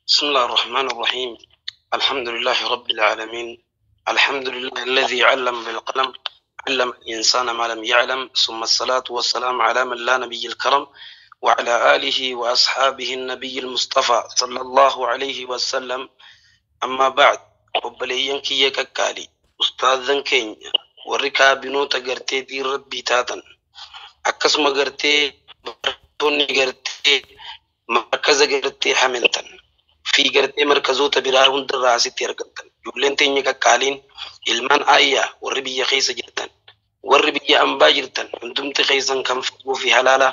بسم الله الرحمن الرحيم. الحمد لله رب العالمين. الحمد لله الذي علم بالقلم، علم الإنسان ما لم يعلم، ثم الصلاة والسلام على من لا نبي الكرم وعلى آله وأصحابه النبي المصطفى صلى الله عليه وسلم. أما بعد، obboleeyyan kiyya qaqqaalii, ustaazan keenya warri kaabinoota gartee diin rabbii taatan, akkasuma gartee barattoonni gartee markaza gartee Hamiltan fi gartee markazoota biraa hundarraa asitti argamtan, ijoolleen teenya qaqqaaliin, ilmaan aayyaa, warri biyya keessa jirtan, warri biyya ambaa jirtan, hundumti keessan kan fagoo fi halaalaa,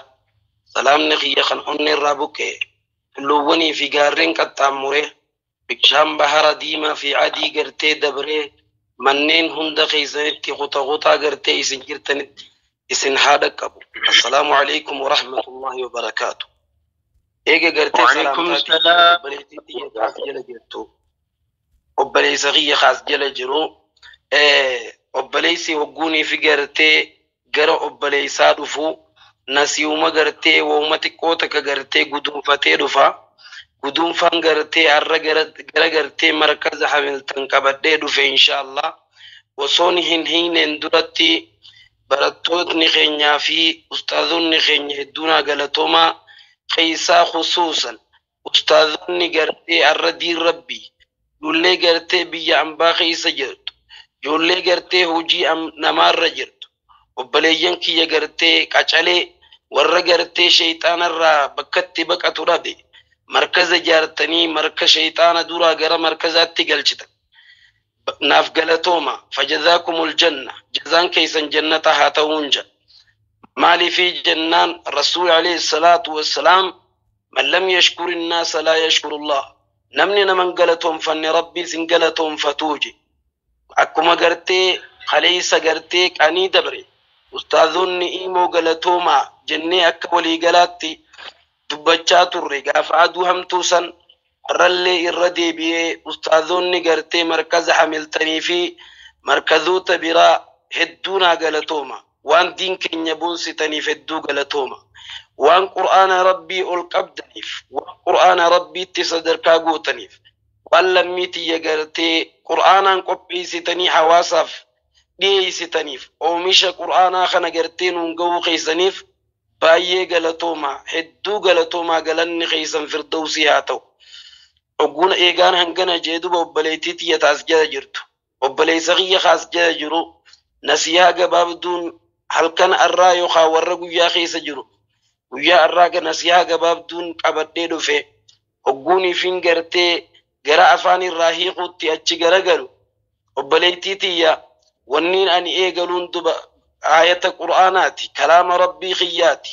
salaamni kiyya kan onnee irraa buqqee tulluuwwanii fi gaarreen qaxxaamuree bishaan bahara diimaa fi adii gartee dabree manneen hunda keessanitti kutaa kutaa gartee isin jirtanitti isin haa dhaqqabu. Assalaamu alaikum wa rahmatullahi wa barakaatu. Eega gartee وعليكم salaamtaatii السلام. Obboleettii tiyya kaas jala jirtu, obboleessa kiyya kaas jala jiru, obboleessi hogguunii fi gartee gara obboleessaa dhufu nasiihuma gartee wooma xiqqoo takka gartee guduunfatee dhufa. Guduunfaan gartee har'a gara gartee markaza Hamiltan qabadhee dhufe, insha Allah, osoon hin hiineen duratti barattootni keenyaa fi ustaazonni keenya hedduunaa galatoomaa. Keessaa khusuusan ustaazonni gartee har'a diin rabbii ijoollee gartee biyya ambaa keessa jirtu, ijoollee gartee hojii namaarra jirtu, obboleeyyan kiyya gartee qacalee warra gartee sheeyxaanarraa bakkatti baqatu dhabe markaza jaartanii marka sheeyxaana duraa gara markazaatti galchitan. Naaf galatooma. Fajazaakumul janna, jazaan keessan jannata haa ta'uun jedha. Maaliifii jennaan, rasuul alayhi salaatu wassalaam, "Man lam yashkur innaasa laa yashkurullah," namni naman galatoonfanne rabbiis hin galatoonfatuu je. Akkuma gartee kaleessa gartee qanii dabre ustaazonni imoo galatoomaa jennee akka waliigalaatti dubbachaa turre gaafa aduu hamtuu san, har'allee irra deebi'ee ustaazonni gartee markaza Hamiltanii fi markazoota biraa hedduu naa galatooma. Waan diin keenya boonsitaniif hedduu galatooma. Waan qur'aana rabbii ol qabdaniif, waan qur'aana rabbiitti sadarkaa gootaniif, waan lammii tiyya gartee qur'aanaan qopheessitanii hawaasaaf dhiyeessitaniif, oomisha qur'aanaa kana gartee nuun ga'uu keessaniif baay'ee galatooma, hedduu galatoomaa. Galanni keessan firdawsii haa ta'u. Ogguun eegaan hangana jee duba, obboleettii tiyya taas jala jirtu, obboleessa kiyya kaas jala jiru, nasihaa gabaabduun halkan arraa yookaan warra guyyaa keessa jiru guyyaa arraa ga nasihaa gabaabduun qabadhee dhufe, hogguun ifin gartee gara afaan irraa hiikuutti achi garagalu, obboleettii tiyya, wanniin ani eegaluun duba aayata qur'aanaati, kalaama rabbii kiyyaati.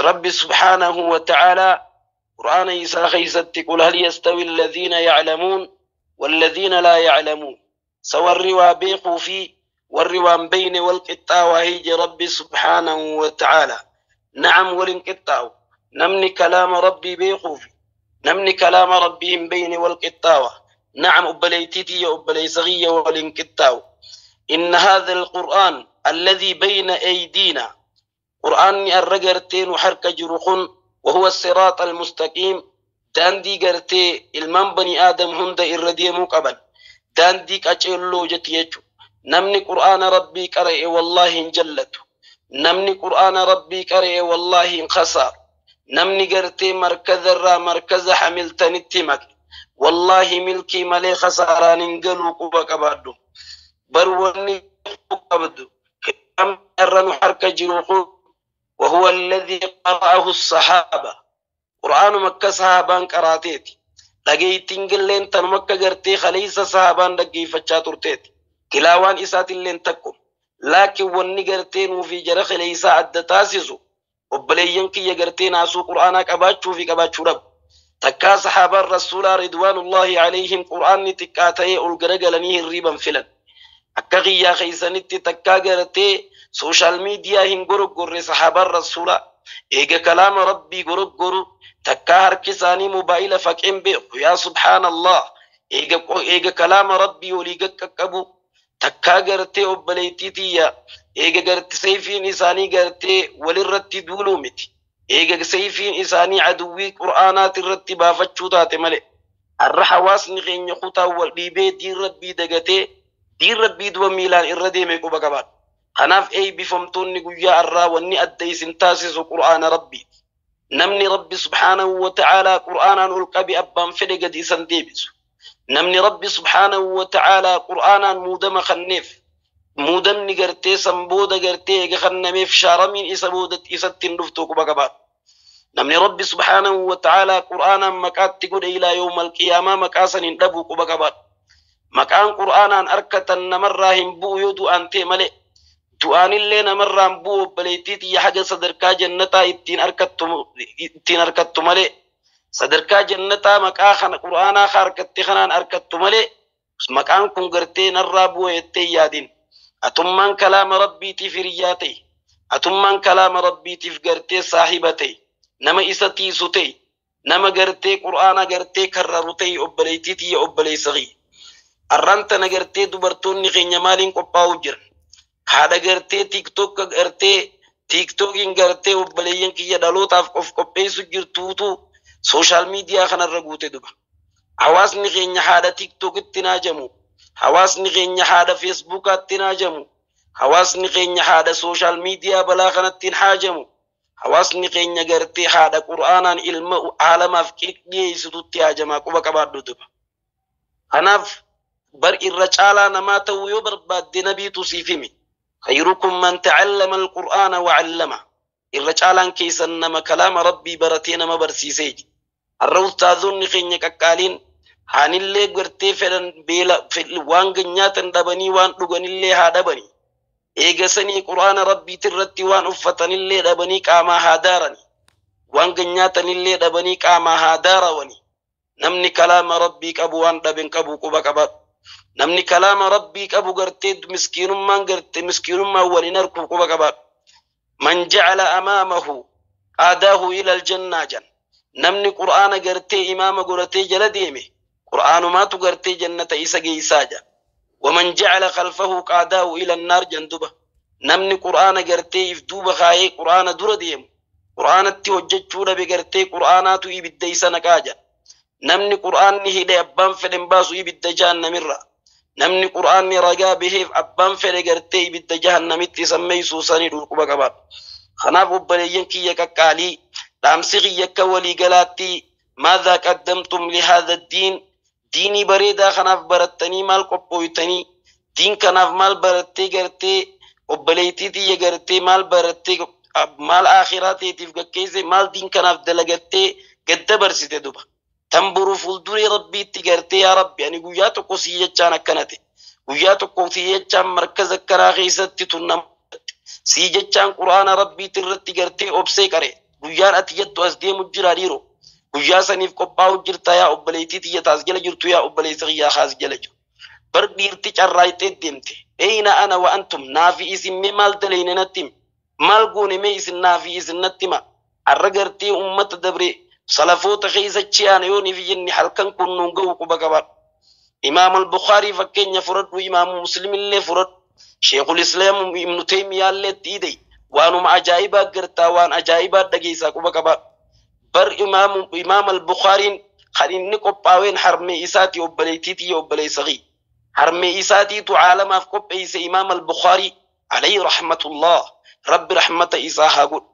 Rabbi subhaanahu wa ta'aalaa qur'aana isaa keeysatti, "قل هل يستوي الذين يعلمون والذين لا يعلمون," sa warri waa beekuu fi warri waan beyne wal qixxaawaa hije? Rabbi subhaanahu wa ta'aalaa, na'am, walin qixxaawu. Namni kalaama rabbii beekuu fi namni kalaama rabbii hin beyne wal qixxaawa? Na'am, obboleettii tiyya, obboleessa kiyya, walin qixxaawu. إن هذا القرآن الذي بين أيدينا, قرآن arra gartee nu harka jiru kun, وهو الصراط المستقيم, daandii gartee ilmaan bani aadam hunda irra deemuu qaban, daandii qaceelloo jetti jechu. Namni qur'aana rabbii qara'e wallaahi hin jallatu. Namni qur'aana rabbii qara'e wallaahi hin khasaaru. Namni gartee markazarraa markaza Hamiltanitti make wallaahi milkii malee khasaaraan hin galuu. Quba qabaadhu bar, wanni qabdu irra nu harka jiru kun, وهو الذي قرأه الصحابة, قرآن مكة صحابان قراتيتي, dhageeytiin gilleen tanuma akka gartee khaleessa sahabaan dhaggeeffachaa turteeti. Tilaawaan isaatilleen takkum, laakiin wanni gartee nuufi jara khaleessaa adda taasisu, obboleeyyan kiyya, gartee naasuu qur'aanaa qabaachuu fi qabaachuu dhabu. Takkaa sahaabaan rasuulaa ridwaanullahi alayhim qur'aanni xiqqaa ta'ee ol garagalanii hirriiban filan. Akka qiyyaa keeysanitti takkaa gartee social media hin goroggorre sahaabaan rasuulaa. Eega kalaama rabbii goroggoru takkaa harki isaanii mobaayila faqeen beeku. Yaa subhaanallah, eega kalaama rabbii olii qaqqabu takkaa gartee, obboleettii tiyya, eega garte seefiin isaanii gartee walirratti duuluu miti. Eega sayfiin isaanii aduwwii qur'aanaati irratti baafachuu taate malee. Har'a hawaasni keenya kutaa wal dhiibee diin rabbii dagatee diin rabbii duba miilaan irra deeme quba qabaadha. Kanaaf eebbifamtoonni guyyaa har'aa wanni adda isin taasisu qur'aana rabbii. Namni rabbi subhaanahu wa ta'aalaa qur'aanaan ol qabe abbaan fedhe gadi isan deebisu. Namni rabbi subhaanahu wa ta'aalaa qur'aanaan muudama kanneef muudamni gartee san booda gartee eega kannameef shaaramiin isa booda isatti hin dhuftu quba qabaadha. Namni rabbi subhaanahu wa ta'aalaa qur'aanaan maqaatti godhe ilaa yawmal qiyaamaa maqaa san hin dhabu quba qabaadha. Maqaan qur'aanaan harkatan namarraa hin bu'u yoo du'aan ta'e malee du'aanillee namarraa hin bu'u obboleettii xiyya haga sadarkaa jannataa ittiin harkattu malee sadarkaa jannataa maqaa kana qur'aanaa harkatte kanaan harkattu malee maqaan kun gartee narraa bu'e jettee yaadin. Atummaan kalaama rabbiitiif hiriyyaa ta'e, atummaan kalaama rabbiitiif gartee saahiba ta'e, nama isa tiisu ta'e, nama gartee qur'aana gartee karraru ta'e obboleettii xiyya obboleessa kiyya. Arraan tana gartee dubartoonni keenya maaliin qophaa'uu jiran? Haadha gartee tiiktook gartee tiiktookiin gartee obboleeyyan kiyya dhalootaaf of qopheessu jirtuutu sooshaal miidiyaa kanarra guute duba. Hawaasni keenya haadha tiiktookitti naajamu. Hawaasni keenya haadha feesbuukaatti naajamu. Hawaasni keenya haadha sooshaal miidiyaa balaa kanatti haajamu. Hawaasni keenya gartee haadha qur'aanaan ilma aalamaaf dhiyeessitutti haajamaa quba qabaadhu duba. Kanaaf bar irra caalaa namaa ta'uu yoo barbaadde nabiitu siif himi. Khayrukum man ta'allama al-Qur'aana wa 'allama. Irra caalaan keessan nama kalaama rabbii baratee nama barsiisee. Har'a ustaazonni keenya qaqqaaliin haanillee gartee fedhan beela waan nyaatan dhabanii waan dhuganillee haa dhabanii. Eegasanii qur'aana rabbiitirratti waan uffatanillee dhabanii qaamaa haa daarani. Waan nyaatanillee dhabanii qaamaa haa daarawani. Namni kalaama rabbii qabu waan dhaben qabu quba qabaadhu. Namni kalaama rabbii qabu gartee miskiinummaan gartee miskiinummaan waliin harkuu quba qabaadhu. Man ja'ala amaamahu qaadaahu ila aljannaa jan. Namni qur'aana gartee imaama godhatee jala deeme qur'aanumaatu gartee jannata isa geessaa jan. Waman ja'ala khalfahu qaadaahu ila annaar jan duba. Namni qur'aana gartee if duuba kaayee qur'aana dura deemu qur'aanatti hojjechuu dhabe gartee qur'aanaatu ibidda isa naqaa jan. Namni qur'aanni hidhe abbaan fedhen baasu ibidda jahannamirra. Namni qur'aanni ragaa baheef abbaan fedhe gartee ibidda jahannamitti sammeessuu sanii quba qabaadhu. Kanaaf obboleeyyan kiyya qaqqaalii dhaamsi kiyya akka waliigalaatti maadhaa qaddamtum lihaadha diin diinii bareedaa kanaaf barattanii maal qophooytanii diin kanaaf maal barattee gartee obboleettii tiyya gartee maal barattee maal akhiraa teetiif gaggeesse maal diin kanaaf dalagattee gadda barsite duba. Tamburu fuulduree rabbiitti gartee yaa rabbi ani guyyaa tokko si jechaan akkana ta'e guyyaa tokko si jechaan markaza akkanaa keessatti tunnam si jechaan qur'aana rabbiitti irratti gartee obsee qare guyyaan ati jettu as deemu jira dhiiroo guyyaa saniif qophaa'u jirta yaa obboleettii tiyya taas jala jirtu yaa obboleessa kiyyaa kaas jala jiru. Bar dhiirti carraayxee deemte eyna ana wa antum naafi isin mee maal dalayne natti himi maal goone mee isin naafi isin natti hima har'a gartee ummata dabre salafoota keessa chi'aan yoo niif jenne halkan kun nuun ga'u quba qabaadhu. Imaam al-Bukhaarii fakkeenya fudhadhu, Imaam Muslim illee fudhadhu, Sheekul Islaam Ibnu Taymiyaa illee itti hidhe waanuma ajaa'ibaa gartaa waan ajaa'ibaa dhageessaa quba qabaadhu. Bar Imaam al-Bukhaariin kan inni qophaa'een harmee isaatii obboleettii tiyya obboleessa kiyya. Harmee isaatiitu caalamaaf qopheesse Imaam al-Bukhaarii alayhi rahmatullah rabbi rahmata isaa haa godhu.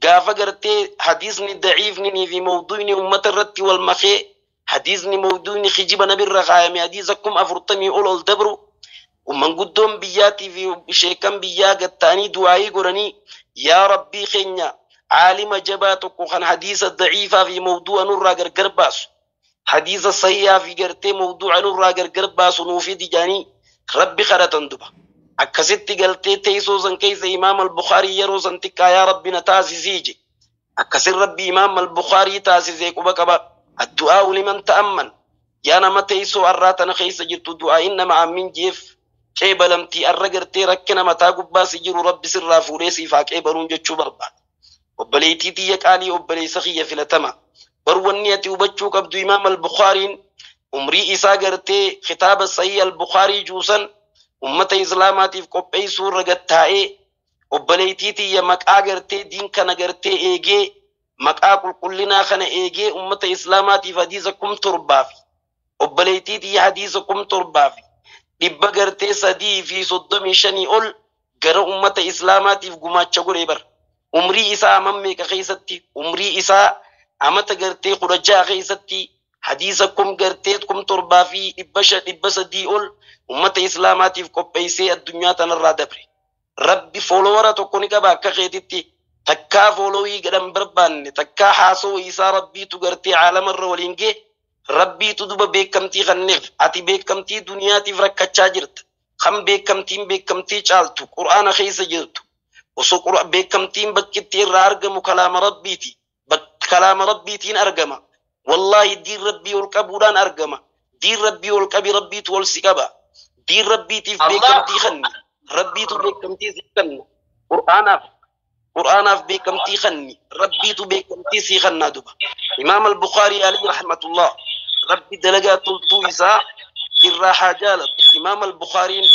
Gaafa gartee hadiisni daciifni fi mawduuni uummata irratti wal makee hadiisni mawduuni kijiba nabirra kaayame hadiisa 40,000 ol ol dabru manguddoon biyyaatii fi sheekan biyyaa gatta'anii du'aayii godhanii yaa rabbii keenya caalima jabaa tokko kan hadiisa daciifaa fi mawduu'a nurraa gargar baasu hadiisa sahihaa fi gartee mawduu'a nurraa gargar baasu nuufi dijaanii rabbi kadhatan duba. Akkasitti galtee teessoo san keessa Imaam al-Bukhaarii yeroo san xiqqaa yaa rabbi na taasisii je. Akkasin rabbi Imaam al-Bukhaarii taasisee quba qaba. Addu'aa liman ta'amman. Yaa nama teessoo har'aa tana keessa jirtu du'aa'iin nama ammin jeef qeebalamtii arra gartee rakkina mataa gubbaa si jiru rabbi sirraa fuudhee siif haa qeebaluun jechuu barbaada. Obboleettii tiyya qaalii obboleessa kiyya filatama. Bar wanni ati hubachuu qabdu Imaam al-Bukhaariin umrii isaa gartee kitaaba Sahih al-Bukhaarii juusan ummata islaamaatiif qopheessuu irra gattaa'ee obboleettii tiyya maqaa gartee diin kana gartee eegee Maqaa qulqullinaa kana eegee ummata islaamaatiif hadiisa 7000 fi obboleettiitii hadiisa 7335 ol gara ummata islaamaatiif gumaacha godhee bara. Umrii isaa amam meeqa keessatti, umrii isaa amata gartee 16 keessatti hadiisa kum gartee 7500 ol ummata islaamaatiif qopheessee addunyaa tanarraa dabre. Rabbi foolowara tokko ni qaba akka keetitti takkaa foolowii gadhan barbaanne takkaa haasoo isaa rabbiitu gartee caalamarra waliin gee rabbiitu duba beekamtii kanneef. Ati beekamtii duniyaatiif rakkachaa jirta. Kan beekamtiin beekamtii caaltu qur'aana keessa jirtu. Osoo beekamtiin bakkitti irraa argamu kalaama rabbiiti. Kalaama rabbiitiin argama. Wallaahi diin rabbii ol qabuudhaan argama. Diin rabbii ol qabi rabbiitu ol si qaba. Diin rabbiitiif beekamtii kanni. Rabbiitu beekamtii si kanna. Qur'aanaaf beekamtii kanni. Rabbiitu beekamtii si kannaa duba. Imaam al-Bukhaarii alayhi rahmatullah. Rabbi dalagaa toltuu isaa irraa haa jaalatu. Imaam al-Bukhaariin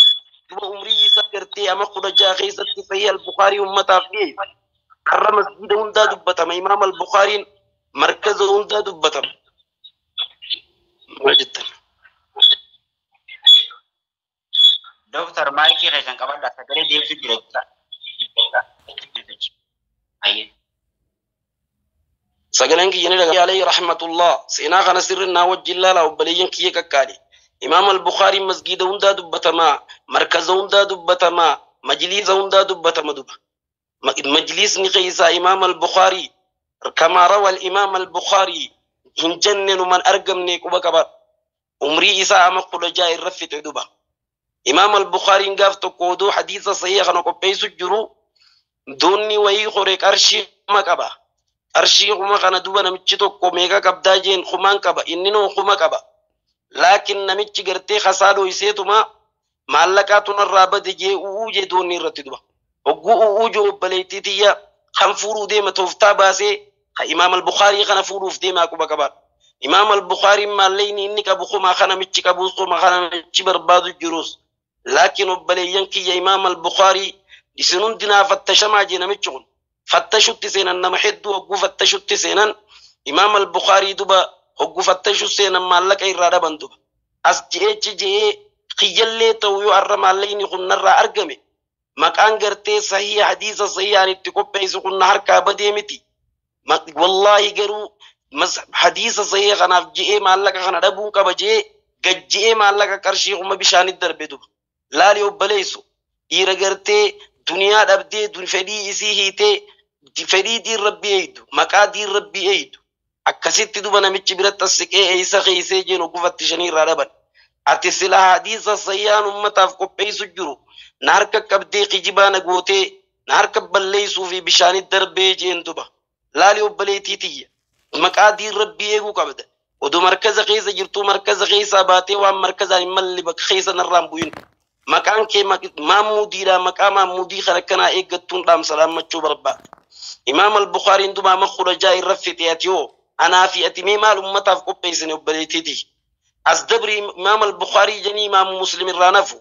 duba umrii isaa gartee ama 16 keessatti sahih al-Bukhaarii ummataaf dhiyeesse. Har'a masjida hundaa dubbatama. Imaam al-Bukhaariin markaza hundaa dubbatama. Maal jettan? Dooktar maayikii keessan qabadhaa sagalee deebisuu jira jechuudha. Sagaleen kiyya ni dhaga'ama. Alayhi rahmatullah. Seenaa kana sirri naa wajjin laalaa obboleeyyan kiyya qaqqaali. Imaam al-Bukhaariin masgiida hundaa dubbatamaa, markaza hundaa dubbatamaa, majliisa hundaa dubbatama duba. Majliisni keessaa Imaam al-Bukhaarii kamaa rawa al-Imaam al-Bukhaarii hin jenne numan argamne quba qaba. Umrii isaa ama 16 irra fixe duba. Imaam al-Bukhaariin gaaf tokko oduu hadiisa sahiha kana qopheessu jiru doonni wayii hore qarshii kuma qaba. Qarshii kuma kana duba namichi tokko meeqa qabdaa jeen kumaan qaba. Inni noo kuma qaba. Laakiin namichi gartee kasaa dhohiseetuma maallaqaatu narraa bade jee u'uu jee doonni irratti duba. Hogguu u'uu jee obboleettii tiyya kan fuudhuu deema tooftaa baasee Imaam al-Bukhaarii kana fuudhuuf deemaa quba qabaadha. Imaam al-Bukhaariin maallaqni inni qabu kuma kana namichi qabus kuma kana namichi barbaadu jirus. Laakiin obboleeyyan kiyya Imaam al-Bukhaarii isin hundinaa fattashamaa jee namichi kun. Fattashutti seenan nama hedduu hogguu fattashutti seenan Imaam al-Bukhaarii duba hogguu fattashu seenan maallaqa irraa dhaban duba. As je'echi je'ee kiyyallee ta'u yoo har'a maallaqni kun narraa argame maqaan gartee sahii hadiisa sahihaan itti qopheessu kun na harkaa badee miti. Wallaahi garuu hadiisa sahii kanaaf je'ee maallaqa kana dhabuu qaba je'ee gajje'ee maallaqa qarshii kuma bishaanitti darbe duba. Laali obboleessu dhiira gartee duniyaa dhabdee fedhii isii hiitee fedhii diin rabbii eeydu maqaa diin rabbii eeydu akkasitti duba namichi biratti as siqee eeysa keeysee jeen ogufatti shanii irraa dhaban. Ati sila hadiisa sahihaan ummataaf qopheessu jiru na harka qabdee kijibaa na gootee na harka balleessuu fi bishaanitti darbee jeen duba. Laali obboleettii tiyya maqaa diin rabbii eeguu qabda. Oduu markaza keessa jirtuu markaza keessaa baatee waan markazaan hin malle bakka keessa narraan bu'in. Maqaan kee maammuudiidha maqaa maammuudii kan akkanaa eeggattuun dhaamsa dhaammachuu barbaada. Imaam al-Bukhaariin duba ama 16 irra fixe ati hoo anaa fi ati mee maal ummataaf qopheessine obboleettiiti. As dabri Imaam al-Bukhaarii janii Imaamu Muslim irraa nafu.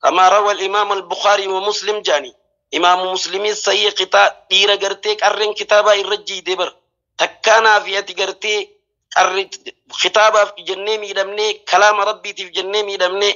Kamaa rawa al-Imaam al-Bukhaarii wa Muslim jaani. Imaamu Muslimin sahii qitaa dhiira gartee qarreen kitaabaa irra jiidee bara. Takkaanaa fi ati gartee qarree kitaabaaf jennee miidhamnee kalaama rabbiitiif jennee miidhamnee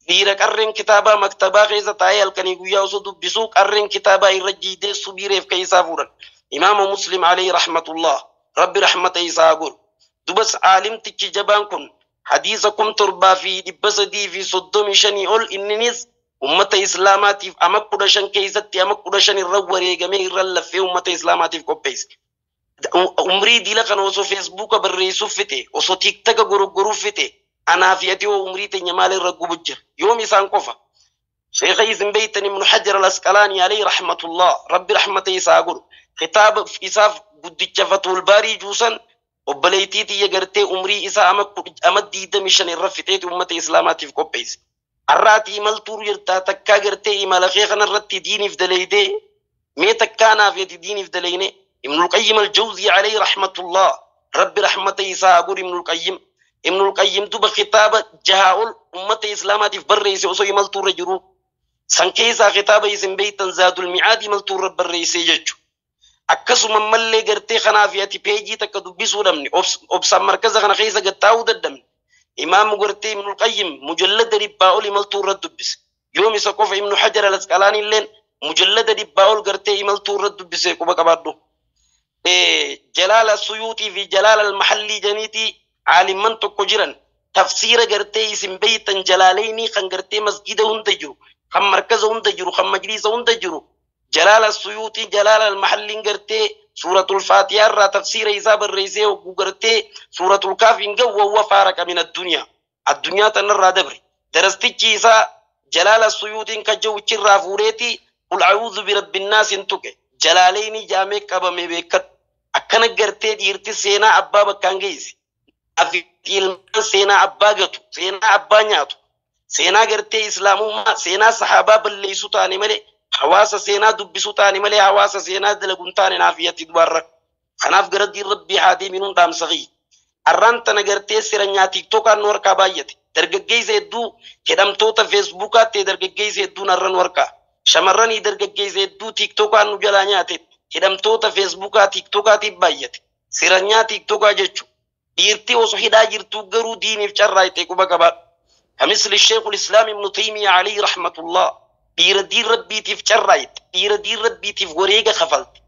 dhiira qarreen kitaabaa maktabaa keessa taa'ee halkanii guyyaa osoo dubbisuu qarreen kitaabaa irra jiidee subiireef keessaa fuudhan. Imaamu Muslim alayhi rahmatullah. Rabbi rahmata isaa godhu. Dubas aalimtichi jabaan kun hadiisa 7335 ol inninis ummata islaamaatiif ama 15 keessatti ama 15 irra wareegamee irra laffee ummata islaamaatiif qopheesse. Umrii diila kana osoo feesbuuka barreessuuf fixe osoo tiiktaka goroggoruuf fixe anaa fi ati hoo umrii teenya maal irra gubu jira yoom isaan qofa. Sheekha isin beeytan Ibnu Hajar al-Asqalaanii alayhi rahmatullah rabbi rahmata isaa godhu kitaaba isaaf guddicha Fathul Baarii juusan obboleettii tiyya gartee umrii isaa ama 25 irra fixeeti ummata islaamaatiif qopheesse. Har'aati imaltuu jirtaa takkaa gartee imala kee kanarratti diiniif daleeytee mee takkaa naaf ati diiniif daleeyne. Ibnul Qayyim al-Jawzii alayhi rahmatullah rabbi rahmata isaa godhu Ibnul Qayyim. Ibnul Qayyim duba kitaaba jahaa ol ummata islaamaatiif barreesse osoo imaltuu irra jiru. San keessaa kitaaba isin beeytan Zaadul Mi'aad imaltuu irra barreesse jechuudha. Akkasuma mallee gartee kanaaf ati peejii takka dubbisuu dhabne, obsaan markaza kana keessa gattaa'uu dadhabne. Imaamu gartee Ibnul Qayyim mujallada 100 ol imaltuu irratti dubbise. Yoom isa qofa, Ibnu Hajar al-Asqalaanii illeen mujallada 100 ol gartee imaltuu irratti dubbise, quba qabaadhu. Jalaala Suyuuxii fi Jalaala al-Mahallii janiitii aalimman tokko jiran, tafsiira gartee isin beeytan Jalaaleenii kan gartee masgida hunda jiru, kan markaza hunda jiru, kan majliisa hunda jiru. Jalaala Suyuuxii, Jalaala al-Mahalliin gartee Suuratul Faatihaa irraa tafsiira isaa barreessee hogguu gartee Suuratul Kaafiin gahu, wawwa faaraqa min addunyaa, addunyaa tanarraa dabre. Darastichi isaa Jalaala Suyuuxiin kan jawwichirraa fuudheeti qul a'uudhu birabbinnaas hin tuqe, Jalaaleenii jaamee qabame, beekadhu. Akkana gartee dhiirti seenaa abbaa bakkaan geessi. Ilmaan seenaa abbaa gatu, seenaa abbaa nyaatu, seenaa gartee islaamummaa, seenaa sahaabaa balleessu taane malee, hawaasa seenaa dubbisu taane malee, hawaasa seenaa dalaguun taane naafiyatti dubarra. Kanaaf gara diin rabbii haa deeminuun dhaamsa kiyya. Arraan tana gartee siranyaa TikTokaan nu harkaa baay'ate. Dargaggeessa hedduu hidhamtoota Facebookaa ta'e, dargaggeessa hedduun har'a nu harkaa. Shamarranii dargaggeessa hedduu TikTokaan nu jalaa nyaate. Hidhamtoota Facebookaa TikTokaatiif baay'ate. Siranyaa TikTokaa jechuudha. Dhiirti osoo hidhaa jirtuu garuu diiniif carraa'ite, quba qabaadhu. Kamisli Sheekul Islaam Ibnu Taymiyaa alayhi rahmatullah. Dhiira diin rabbiitiif carraa'ite. Dhiira diin rabbiitiif wareega kafalte.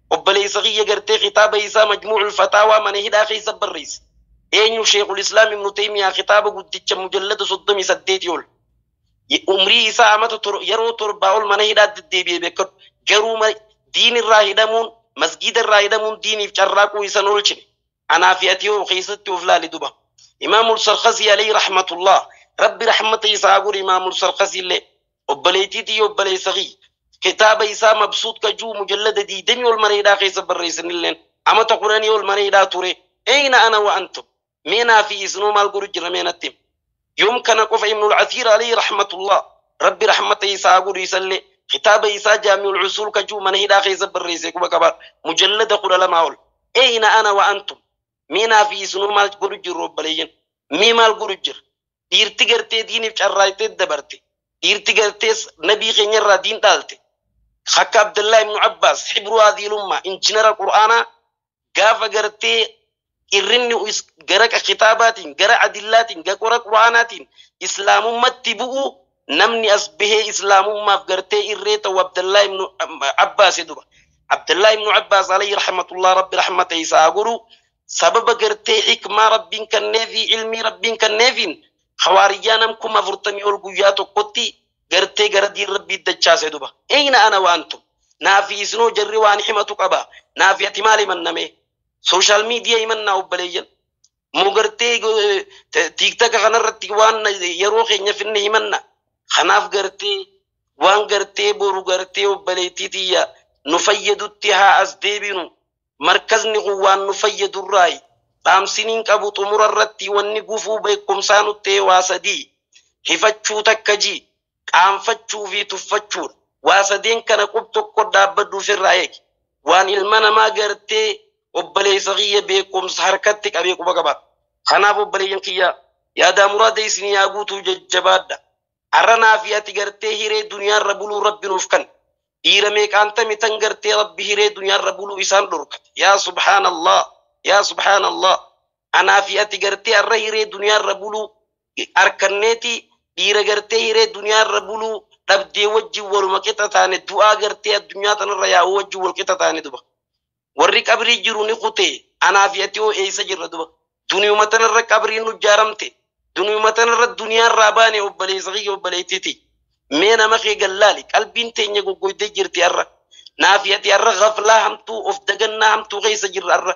Obboleessa kiyya, gartee kitaaba isaa Majmuucul Fataawaa mana hidhaa keessa barreesse. Eenyu? Sheekul Islaam Ibnu Taymiyaa, kitaaba guddicha mujallada 38 ol. Umrii isaa amata yeroo 7 ol mana hidhaa deddeebi'ee, beekadhu. Garuu diin irraa hidhamuun, masgiida irraa hidhamuun diiniif carraaquu isan oolchine. Anaa fi ati yoo keessatti of laali duba. Imaamul Sarkasii alayhi rahmatullah. Rabbi rahmata isaa godhu Imaamul Sarkasii illee. Obboleettiitii obboleessa kiyya. Kitaaba isaa Mabsuut kajuu mujallada 20 ol mana hidhaa keessa barreessanilleen amata 10 ol mana hidhaa ture. Ayna ana wa antum? Meenaa fi isinoo maal godhu jira, meenatti? Yoom kana qofa, Ibnul Asiir alayhi rahmatullah. Rabbi rahmata isaa godhu isallee. Kitaaba isaa Jaamiul Usuul kajuu mana hidhaa keessa barreesse, quba qabaa, mujallada 12 ol. Ayna ana wa antum? Meenaa fi isinoo maal godhu jiru, obboleeyyan? Mee maal godhu jira? Dhiirti gartee diiniif carraaqxee dabarte. Dhiirti gartee nabii keenyarraa diin dhaalte. Akka Abdullah ibnu Abbaas, xibru haadhiil ummaa, injinara Qur'aanaa, gaafa gartee irrinni gara kitaabaatiin, gara adillaatiin, gara Qur'aanaatiin islaamummatti bu'u, namni as bahee islaamummaaf gartee irree ta'u Abdullah ibnu Abbaas dura. Abdullah ibnu Abbaas alayhi rahmatullah, rabbi rahmata isaa godhu, sababa gartee hikmaa rabbiin kenneefi, ilmii rabbiin kenneefiin hawaariyyaa nam 40,000 ol guyyaa tokkotti gartee gara diin rabbii dachaase duba. Ayna ana wa antum? Naafi isinoo jarri waan himatu qaba. Naafi ati maal himanname? Social media himannaa, obboleeyyan? Moo gartee TikTok kanarratti waan yeroo keenya finne himanna? Kanaaf gartee waan gartee boru gartee obboleettii tiyya nu fayyadutti haa as deebinu. Markazni kun waan nu fayyadurraayi. Dhaamsiniin qabu xumura irratti, wanni gufuu beekumsaa nutti waa sadii. Hifachuu takka ji, qaanfachuu fi tuffachuudha. Waa sadeen kana qub tokko dhaabbadhu, ofirraa eegi. Waan ilma namaa gartee obboleessa kiyya beekumsa harkatti qabee, quba qaba. Kanaaf obboleeyyan kiyya, yaadaa muraada isinii yaa guutuu, jajjabaadha. Har'a naa fi ati gartee hiree duniyaarra buluu rabbi nuuf kan. Dhiira meeqaantami tan gartee rabbi hiree duniyaarra buluu isaan dhorkate. Yaa subhaanallah. Yaa subhaanallah. Anaa fi ati gartee har'a hiree duniyaarra buluu harkanneeti, dhiira gartee hiree duniyaarra buluu dhabdee wajjin waluma qixa taane, du'aa gartee addunyaa tanarra yaa'u wajjin wal qixa taane duba. Warri qabrii jiru ni kutee, anaa fi ati hoo eessa jirra duba? Duniyuma tanarra qabriin nu ijaaramte. Duniyuma tanarra duniyaarraa baane, obboleessa kiyya, obboleettiiti. Mee nama kee gallaali, qalbiin teenya goggoydee jirti har'a. Naa fi ati har'a gaflaa hamtuu, of dagannaa hamtuu keessa jirra har'a.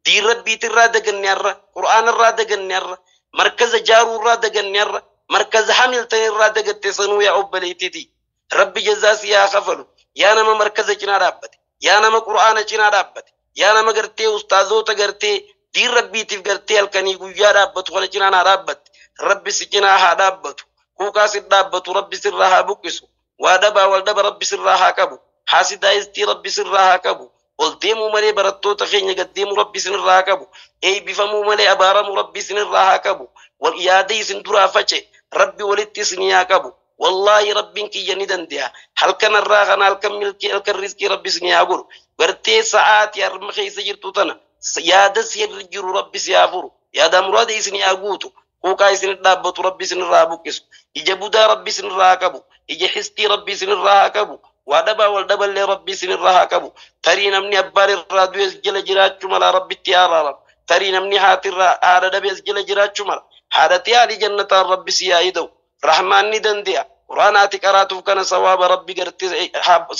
Diin rabbiitirraa daganne har'a. Qur'aanarraa daganne har'a. Markaza jaaruurraa daganne har'a. Markaza Hamiltonirraa dagatte sanuu, yaa obboleettiiti. Rabbi jazaa si haa kafalu. Yaa nama markaza cinaa dhaabbate. Yaa nama Qur'aana cinaa dhaabbate. Yaa nama gartee ustaazoota gartee diin rabbiitiif gartee halkanii guyyaa dhaabbatu kana cinaa naa dhaabbatte. Rabbi si cinaa haa dhaabbatu. Kuukaa si dhaabbatu rabbi sirraa haa buqqisu. Waa dhabaa wal dhaba rabbi sirraa haa qabu. Haasidaa istii rabbi sirraa haa qabu. Ol deemuu malee barattoota keenya gad deemuu rabbi isinirraa haa qabu. Eebbifamuu malee abaaramuu rabbi isinirraa haa qabu. Wal yaada isin duraa face rabbi walitti isinii haa qabu. Wallaahi rabbiin kiyya ni dande'a. Halkan irraa kana halkan milkii halkan riskii rabbi isin haa godhu. Gartee sa'aatii harma keessa jirtu tana yaada sirri jiru rabbi si haa furu. Yaada muraada isin haa guutu. Quuqaa isin dhaabbatu rabbi isin irraa buqqisu. Ija budaa rabbi isin irraa haa qabu. Ija xistii rabbi isin irraa haa qabu. Waa dhabaa wal dhaballee rabbi isin irraa haa qabu. Tarii namni abbaan irraa du'es jala jiraachuu mala rabbitti haa araaramu. Tarii namni haatirraa haadha dhabees jala jiraachuu mala. Haadhati haali jannataan rabbi si haa ida'u. Rahmaan ni dande'a. Quraana ati qaraatuuf kana sawaaba rabbi gartee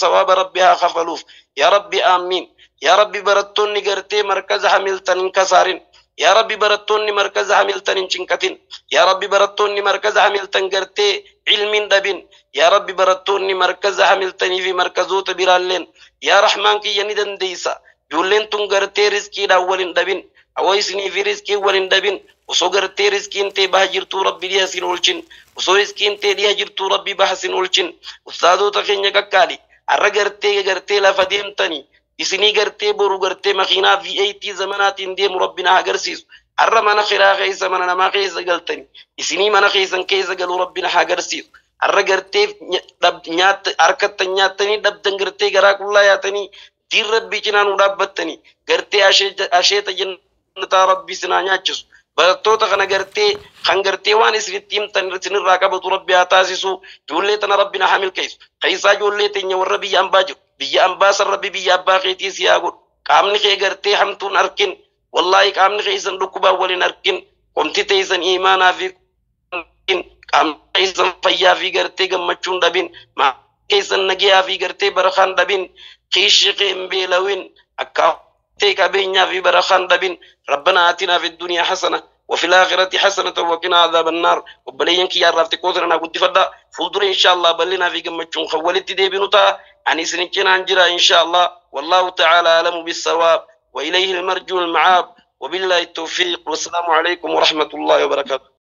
sawaaba rabbi haa kafaluuf. Yaa rabbi aamiin. Yaa rabbi barattoonni gartee markaza Hamiltan hin kasaarin. Yaa rabbi barattoonni markaza Hamiltan hin cinqatin. Yaa rabbi barattoonni markaza Hamiltan gartee ilmiin dhabin. Yaa rabbi barattoonni markaza Hamiltanii fi markazoota biraalleen. Yaa Rahmaan kiyya ni dandeessa. Ijoolleen tun gartee riskiidhaan wal hin dhabin. Hawa isinii fi riskii wal hin dhabin. Osoo gartee riskiin ta'e baha jirtuu rabbi dhiha sin oolchin. Osoo riskiin ta'e dhiha jirtuu rabbi baha sin oolchin. Ustaadoota keenya kakkaali. Har'a gartee gartee lafa deemtanii. Isinii gartee boru gartee makiinaa V8 zamanaatiin deemu rabbi na agarsiisu. Har'a mana kiraa keessa mana namaa keessa galtanii. Isinii mana keessan keessa galuu rabbi na agarsiisu. Har'a gartee nyaata harkattan nyaattanii dhabdan gartee garaa qullaa yaatanii diin rabbii cinaa nu dhaabbattanii gartee asheeta jannataa rabbi isinaa nyaachisu. Barattoota kana gartee kan gartee waan isinitti himtan isinirraa qabatu rabbi haa taasisu. Ijoollee tana rabbi na haa milkeessu. Keessaa ijoollee teenya warra biyya ambaa jiru. Biyya ambaa san rabbi biyya abbaa keetii si haa godhu. Qaamni kee gartee hamtuun arkin. Wallaahi qaamni keessan dhukkubaan waliin arkin. Qomti teessan imaanaa fi qaamni keessan fayyaa fi gartee gammachuun dhabin. Keessan nagayaa fi gartee barakaan dhabin. Kiishi kee hin beelawin. Akka qabeenyaa fi barakaan dhabin. ربنا آتنا في الدنيا حسنة وفي الآخرة حسنة وقنا عذاب النار. وبلين كي يعرف تقوتنا نقول فدا فولدر إن شاء الله بلنا في قمة خولت دي بنوتا يعني سنكنا عنجرا إن شاء الله. والله تعالى أعلم بالصواب وإليه المرجو المعاب وبالله التوفيق والسلام عليكم ورحمة الله وبركاته.